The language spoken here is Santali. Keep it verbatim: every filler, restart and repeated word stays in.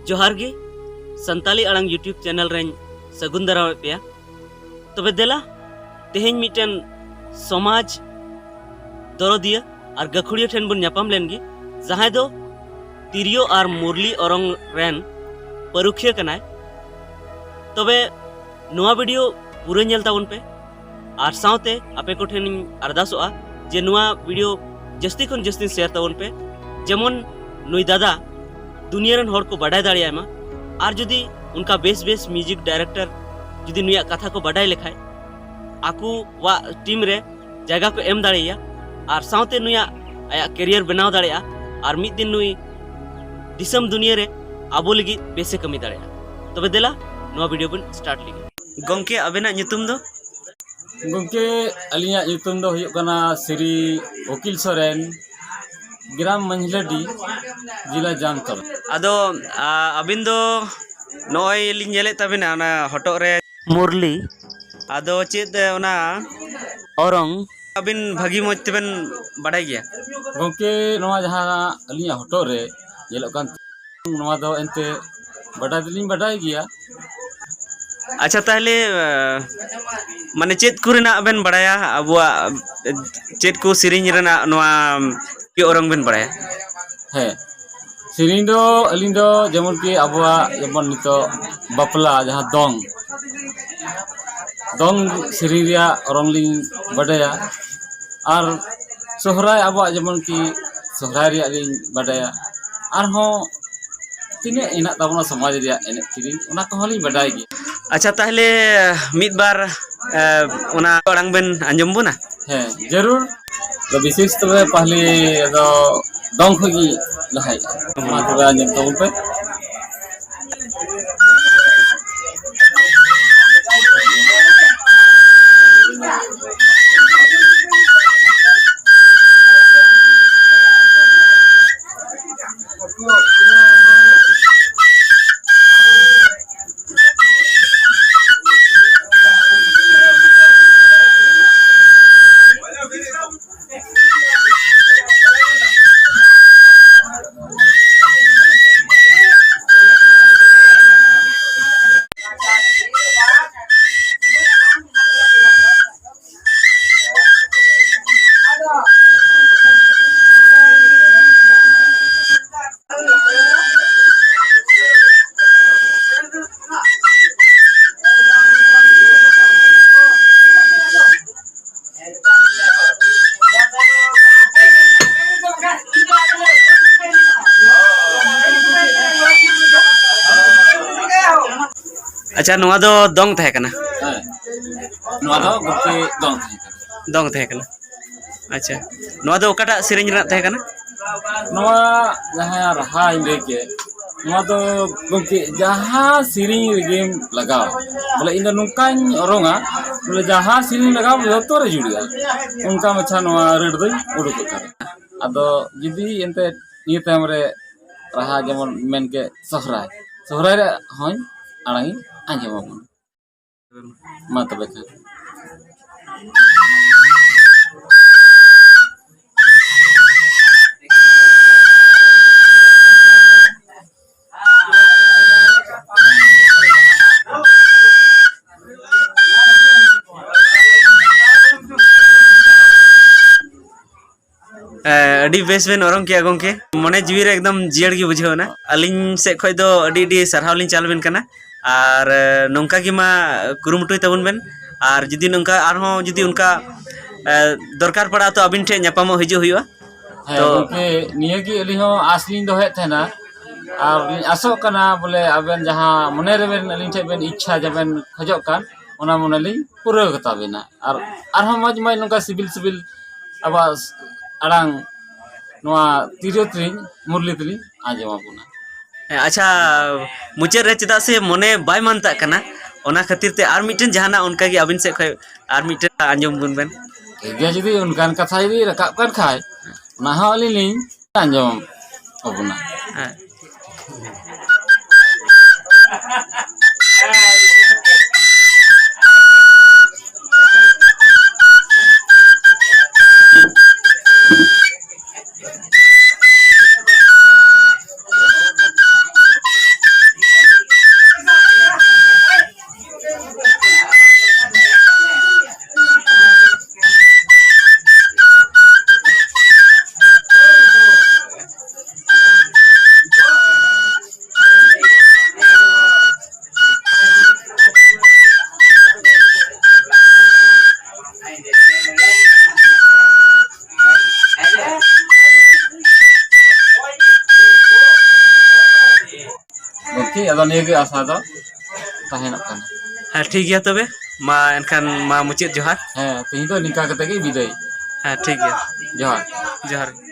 ᱡᱚᱦᱟᱨ ᱜᱮ, ᱥᱟᱱᱛᱟᱞᱤ ᱟᱲᱟᱝ YouTube ᱪᱮᱱᱮᱞ ᱨᱮᱧ ᱥᱟᱹᱜᱩᱱ ᱫᱟᱨᱟᱢᱮᱫ ᱯᱮᱭᱟ᱾ ᱛᱚᱵᱮ ᱫᱮᱞᱟ, ᱛᱮᱦᱮᱧ ᱢᱤᱫᱴᱮᱱ ᱥᱚᱢᱟᱡᱽ ᱫᱚᱨᱚᱫᱤᱭᱟᱹ ᱟᱨ ᱜᱟᱹᱠᱷᱩᱲᱤᱭᱟᱹ ᱴᱷᱮᱱ ᱵᱚᱱ ᱧᱟᱯᱟᱢ ᱞᱮᱱ ᱜᱮ, ᱡᱟᱦᱟᱸᱭ ᱫᱚ ᱛᱤᱨᱭᱳ ᱟᱨ ᱢᱩᱨᱞᱤ ᱚᱨᱚᱝ ᱨᱮᱱ ᱯᱟᱹᱨᱩᱠᱷᱤᱭᱟᱹ ᱠᱟᱱᱟᱭ᱾ ᱛᱚᱵᱮ ᱱᱚᱣᱟ ᱵᱷᱤᱰᱤᱭᱳ ᱯᱩᱨᱟᱹ ᱧᱮᱞ ᱛᱟᱵᱚᱱ ᱯᱮ, ᱟᱨ ᱥᱟᱶᱛᱮ ᱟᱯᱮ ᱠᱚᱴᱷᱮᱱᱤᱧ ᱟᱨᱫᱟᱥᱚᱜᱼᱟ ᱡᱮ ᱱᱚᱣᱟ ᱵᱷᱤᱰᱤᱭᱳ ᱡᱟᱹᱥᱛᱤ ᱠᱷᱚᱱ ᱡᱟᱹᱥᱛᱤ ᱥᱮᱭᱟᱨ ᱛᱟᱵᱚᱱ ᱯᱮ, ᱡᱮᱢᱚᱱ ᱱᱩᱭ ᱫᱟᱫᱟ ᱫᱩᱱᱤᱭᱟᱹ ᱨᱮᱱ ᱦᱚᱲ ᱠᱚ ᱵᱟᱰᱟᱭ ᱫᱟᱲᱮᱭᱟᱭ ᱢᱟ᱾ ᱟᱨ ᱡᱩᱫᱤ ᱚᱱᱠᱟ ᱵᱮᱥ ᱵᱮᱥ ᱢᱤᱣᱡᱤᱠ ᱰᱟᱭᱨᱮᱠᱴᱚᱨ ᱡᱩᱫᱤ ᱱᱩᱭᱟᱜ ᱠᱟᱛᱷᱟ ᱠᱚ ᱵᱟᱰᱟᱭ ᱞᱮᱠᱷᱟᱡ, ᱟᱠᱚᱣᱟᱜ ᱴᱤᱢ ᱨᱮ ᱡᱟᱭᱜᱟ ᱠᱚ ᱮᱢ ᱫᱟᱲᱮᱭᱟᱭᱟ, ᱟᱨ ᱥᱟᱶᱛᱮ ᱱᱩᱭᱟᱜ ᱟᱭᱟᱜ ᱠᱮᱨᱤᱭᱟᱨ ᱵᱮᱱᱟᱣ ᱫᱟᱲᱮᱭᱟᱜᱼᱟ, ᱟᱨ ᱢᱤᱫ ᱫᱤᱱ ᱱᱩᱭ ᱫᱤᱥᱚᱢ ᱫᱩᱱᱤᱭᱟᱹ ᱨᱮ ᱟᱵᱚ ᱞᱟᱹᱜᱤᱫ ᱵᱮᱥᱮ ᱠᱟᱹᱢᱤ ᱫᱟᱲᱮᱭᱟᱜᱼᱟ᱾ ᱛᱚᱵᱮ ᱫᱮᱞᱟ, ᱱᱚᱣᱟ ᱵᱷᱤᱰᱤᱭᱳ ᱵᱚᱱ ᱥᱴᱟᱨᱴ ᱞᱮᱜᱮ᱾ ᱜᱚᱢᱠᱮ, ᱟᱵᱮᱱᱟᱜ ᱧᱩᱛᱩᱢ ᱫᱚ? ᱜᱚᱢᱠᱮ, ᱟᱹᱞᱤᱧᱟᱜ ᱧᱩᱛᱩᱢ ᱫᱚ ᱦᱩᱭᱩᱜ ᱠᱟᱱᱟ ᱥᱨᱤ ᱩᱠᱤᱞ ᱥᱚᱨᱮᱱ, ᱜᱨᱟᱢ ᱢᱟᱹᱡᱷᱞᱟᱹᱰᱤ, ᱡᱮᱞᱟ ᱡᱟᱢᱛᱟᱲᱟ᱾ ᱟᱫᱚ, ᱟ, ᱟᱹᱵᱤᱱ ᱫᱚ ᱱᱚᱜᱼᱚᱭ ᱞᱤᱧ ᱧᱮᱞᱮᱫ ᱛᱟᱵᱤᱱᱟ ᱚᱱᱟ ᱦᱚᱴᱚᱜ ᱨᱮ ᱢᱩᱨᱞᱤ᱾ ᱟᱫᱚ ᱪᱮᱫ, ᱮ, ᱚᱱᱟ ᱚᱨᱚᱝ ᱟᱹᱵᱤᱱ ᱵᱷᱟᱹᱜᱤ ᱢᱚᱡᱽ ᱛᱮᱵᱮᱱ ᱵᱟᱰᱟᱭ ᱜᱮᱭᱟ? ᱜᱚᱢᱠᱮ, ᱱᱚᱣᱟ ᱡᱟᱦᱟᱸ ᱟᱹᱞᱤᱧᱟᱜ ᱦᱚᱴᱚᱜ ᱨᱮ ᱧᱮᱞᱚᱜ ᱠᱟᱱ, ᱱᱚᱣᱟ ᱫᱚ ᱮᱱᱛᱮ ᱵᱟᱰᱟᱭ ᱫᱚᱞᱤᱧ ᱵᱟᱰᱟᱭ ᱜᱮᱭᱟ᱾ ᱟᱪᱪᱷᱟ, ᱛᱟᱦᱞᱮ, ᱮ, ᱢᱟᱱᱮ ᱪᱮᱫ ᱠᱚᱨᱮᱱᱟᱜ ᱵᱮᱱ ᱵᱟᱲᱟᱭᱟ? ᱟᱵᱚᱣᱟᱜ, ᱮ, ᱪᱮᱫ ᱠᱚ ᱥᱮᱨᱮᱧ ᱨᱮᱱᱟᱜ ᱱᱚᱣᱟ ᱚᱨᱚᱝ ᱵᱮᱱ ᱵᱟᱲᱟᱭᱟ? ᱦᱮᱸ, ᱥᱮᱨᱮᱧ ᱫᱚ ᱟᱹᱞᱤᱧ ᱫᱚ ᱡᱮᱢᱚᱱ ᱠᱤ ᱟᱵᱚᱣᱟᱜ ᱡᱮᱢᱚᱱ ᱱᱤᱛᱚᱜ ᱵᱟᱯᱞᱟ ᱡᱟᱦᱟᱸ ᱫᱚᱝ, ᱫᱚᱝ ᱥᱮᱨᱮᱧ ᱨᱮᱭᱟᱜ ᱚᱨᱚᱝ ᱞᱤᱧ ᱵᱟᱰᱟᱭᱟ᱾ ᱟᱨ ᱥᱚᱦᱨᱟᱭ ᱟᱵᱚᱣᱟᱜ ᱡᱮᱢᱚᱱ ᱠᱤ ᱥᱚᱦᱨᱟᱭ ᱨᱮᱭᱟᱜ ᱞᱤᱧ ᱵᱟᱰᱟᱭᱟ᱾ ᱟᱨᱦᱚᱸ ᱛᱤᱱᱟᱹᱜ ᱦᱮᱱᱟᱜ ᱛᱟᱵᱚᱱᱟ ᱥᱚᱢᱟᱡᱽ ᱨᱮᱭᱟᱜ ᱮᱱᱮᱡ ᱥᱮᱨᱮᱧ, ᱚᱱᱟ ᱠᱚᱦᱚᱸ ᱞᱤᱧ ᱵᱟᱰᱟᱭ ᱜᱮᱭᱟ᱾ ᱟᱪᱪᱷᱟ, ᱛᱟᱦᱞᱮ ᱢᱤᱫ ᱵᱟᱨ, ᱮ, ᱚᱱᱟ ᱟᱲᱟᱝ ᱵᱮᱱ ᱟᱸᱡᱚᱢ ᱵᱚᱱᱟ? ᱦᱮᱸ, ᱡᱟᱹᱨᱩᱲ᱾ ᱛᱚ ᱵᱤᱥᱮᱥ ᱛᱚᱵᱮ ᱯᱟᱦᱞᱮ ᱫᱚ ᱫᱚᱝ ᱠᱷᱚᱡ ᱜᱮ ᱞᱟᱦᱟᱭᱮᱫᱼᱟ᱾ ᱢᱟ ᱛᱚᱵᱮ ᱟᱸᱡᱚᱢ ᱛᱟᱵᱚᱱ ᱯᱮ᱾ ᱟᱪᱪᱷᱟ, ᱱᱚᱣᱟ ᱫᱚ ᱫᱚᱝ ᱛᱟᱦᱮᱸ ᱠᱟᱱᱟ? ᱦᱮᱸ, ᱱᱚᱣᱟ ᱫᱚ ᱜᱚᱢᱠᱮ ᱫᱚᱝ ᱛᱟᱦᱮᱸ ᱠᱟᱱᱟ᱾ ᱫᱚᱝ ᱛᱟᱦᱮᱸ ᱠᱟᱱᱟ᱾ ᱟᱪᱪᱷᱟ, ᱱᱚᱣᱟ ᱫᱚ ᱚᱠᱟᱴᱟᱜ ᱥᱮᱨᱮᱧ ᱨᱮᱱᱟᱜ ᱛᱟᱦᱮᱸ ᱠᱟᱱᱟ? ᱱᱚᱣᱟ ᱡᱟᱦᱟᱸ ᱨᱟᱦᱟᱧ ᱞᱟᱹᱭ ᱠᱮᱫ, ᱱᱚᱣᱟ ᱫᱚ ᱜᱚᱢᱠᱮ ᱡᱟᱦᱟᱸ ᱥᱮᱨᱮᱧ ᱨᱮᱜᱮᱢ ᱞᱟᱜᱟᱣ, ᱵᱚᱞᱮ ᱤᱧ ᱫᱚ ᱱᱚᱝᱠᱟᱧ ᱚᱨᱚᱝᱟ, ᱵᱚᱞᱮ ᱡᱟᱦᱟᱸ ᱥᱮᱨᱮᱧ ᱞᱟᱜᱟᱣ ᱡᱚᱛᱚ ᱨᱮ ᱡᱩᱲᱤᱜᱼᱟ, ᱚᱱᱠᱟ ᱢᱟᱪᱷᱟ ᱱᱚᱣᱟ ᱨᱟᱹᱲ ᱫᱚᱧ ᱩᱰᱩᱠ ᱟᱠᱟᱫᱟ᱾ ᱟᱫᱚ ᱡᱩᱫᱤ ᱮᱱᱛᱮ ᱱᱤᱭᱟᱹ ᱛᱟᱭᱚᱢ ᱨᱮ ᱨᱟᱦᱟ ᱡᱮᱢᱚᱱ ᱢᱮᱱ ᱠᱮᱫ ᱥᱚᱦᱨᱟᱭ, ᱥᱚᱦᱨᱟᱭ ᱨᱮ ᱦᱚᱸᱧ ᱟᱲᱟᱝ ᱤᱧ ᱟᱸᱡᱚᱢ ᱟᱵᱚᱱᱟ᱾ ᱢᱟ ᱛᱚᱵᱮ ᱠᱷᱟᱱ᱾ ᱮ, ᱟᱹᱰᱤ ᱵᱮᱥ ᱵᱮᱱ ᱚᱨᱚᱝ ᱠᱮᱜᱼᱟ ᱜᱚᱢᱠᱮ, ᱢᱚᱱᱮ ᱡᱤᱣᱤ ᱨᱮ ᱮᱠᱫᱚᱢ ᱡᱤᱭᱟᱹᱲ ᱜᱮ ᱵᱩᱡᱷᱟᱹᱣ ᱮᱱᱟ᱾ ᱟᱹᱞᱤᱧ ᱥᱮᱫ ᱠᱷᱚᱱ ᱫᱚ ᱟᱹᱰᱤ ᱟᱹᱰᱤ ᱥᱟᱨᱦᱟᱣ ᱞᱤᱧ ᱪᱟᱞ ᱟᱵᱮᱱ ᱠᱟᱱᱟ᱾ ᱟᱨ, ᱮ, ᱱᱚᱝᱠᱟ ᱜᱮ ᱢᱟ ᱠᱩᱨᱩᱢᱩᱴᱩᱭ ᱛᱟᱵᱚᱱ ᱵᱮᱱ᱾ ᱟᱨ ᱡᱩᱫᱤ ᱱᱚᱝᱠᱟ ᱟᱨᱦᱚᱸ ᱡᱩᱫᱤ ᱚᱱᱠᱟ, ᱮ, ᱫᱚᱨᱠᱟᱨ ᱯᱟᱲᱟᱜᱼᱟ, ᱛᱚ ᱟᱹᱵᱤᱱ ᱴᱷᱮᱱ ᱧᱟᱯᱟᱢᱚᱜ ᱦᱤᱡᱩᱜ ᱦᱩᱭᱩᱜᱼᱟ᱾ ᱦᱮᱸ, ᱛᱚ ᱜᱚᱢᱠᱮ, ᱱᱤᱭᱟᱹ ᱜᱮ ᱟᱹᱞᱤᱧ ᱦᱚᱸ ᱟᱸᱥ ᱞᱤᱧ ᱫᱚᱦᱚᱭᱮᱫ ᱛᱟᱦᱮᱱᱟ᱾ ᱟᱨ ᱞᱤᱧ ᱟᱥᱚᱜ ᱠᱟᱱᱟ ᱵᱚᱞᱮ ᱟᱵᱮᱱ ᱡᱟᱦᱟᱸ ᱢᱚᱱᱮ ᱨᱮᱵᱮᱱ ᱟᱹᱞᱤᱧ ᱴᱷᱮᱱ ᱵᱮᱱ ᱤᱪᱪᱷᱟ ᱡᱮ ᱵᱮᱱ ᱠᱷᱚᱡᱚᱜ ᱠᱟᱱ, ᱚᱱᱟ ᱢᱚᱱᱮ ᱞᱤᱧ ᱯᱩᱨᱟᱹᱣ ᱠᱟᱛᱟ ᱵᱮᱱᱟ᱾ ᱟᱨ ᱟᱨᱦᱚᱸ ᱢᱚᱡᱽ ᱢᱚᱡᱽ ᱱᱚᱝᱠᱟ ᱥᱤᱵᱤᱞ ᱥᱤᱵᱤᱞ ᱟᱵᱚᱣᱟᱜ ᱟᱲᱟᱝ ᱱᱚᱣᱟ ᱛᱤᱨᱭᱳ ᱛᱮᱞᱤᱧ, ᱢᱩᱨᱞᱤ ᱛᱮᱞᱤᱧ ᱟᱸᱡᱚᱢ ᱟᱵᱚᱱᱟ᱾ ᱦᱮᱸ, ᱟᱪᱪᱷᱟ, ᱢᱩᱪᱟᱹᱫ ᱨᱮ ᱪᱮᱫᱟᱜ ᱥᱮ ᱢᱚᱱᱮ ᱵᱟᱭ ᱢᱟᱱᱛᱟᱜ ᱠᱟᱱᱟ, ᱚᱱᱟ ᱠᱷᱟᱹᱛᱤᱨ ᱛᱮ ᱟᱨ ᱢᱤᱫᱴᱮᱱ ᱡᱟᱦᱟᱱᱟᱜ ᱚᱱᱠᱟᱜᱮ ᱟᱹᱵᱤᱱ ᱥᱮᱫ ᱠᱷᱚᱱ ᱟᱨ ᱢᱤᱫᱴᱮᱱ ᱟᱸᱡᱚᱢ ᱵᱚᱱ ᱵᱮᱱ᱾ ᱴᱷᱤᱠ ᱜᱮᱭᱟ, ᱡᱩᱫᱤ ᱚᱱᱠᱟᱱ ᱠᱟᱛᱷᱟ ᱡᱩᱫᱤ ᱨᱟᱠᱟᱵ ᱠᱟᱱ ᱠᱷᱟᱡ, ᱚᱱᱟ ᱦᱚᱸ ᱟᱹᱞᱤᱧ ᱞᱤᱧ ᱟᱸᱡᱚᱢ ᱟᱵᱚᱱᱟ᱾ ᱦᱮᱸ᱾ ᱜᱚᱢᱠᱮ, ᱟᱫᱚ ᱱᱤᱭᱟᱹ ᱜᱮ ᱟᱥᱟ ᱫᱚ᱾ ᱛᱟᱦᱮᱱᱚᱜ ᱠᱟᱱᱟ᱾ ᱦᱮᱸ, ᱴᱷᱤᱠ ᱜᱮᱭᱟ ᱛᱚᱵᱮ᱾ ᱢᱟ ᱮᱱᱠᱷᱟᱱ ᱢᱟ ᱢᱩᱪᱟᱹᱫ ᱡᱚᱦᱟᱨ᱾ ᱦᱮᱸ, ᱛᱮᱦᱮᱧ ᱫᱚ ᱱᱤᱝᱠᱟ ᱠᱟᱛᱮ ᱜᱮ ᱵᱤᱫᱟᱹᱭ᱾ ᱦᱮᱸ, ᱴᱷᱤᱠ ᱜᱮᱭᱟ᱾ ᱡᱚᱦᱟᱨ᱾ ᱡᱚᱦᱟᱨ ᱜᱮ᱾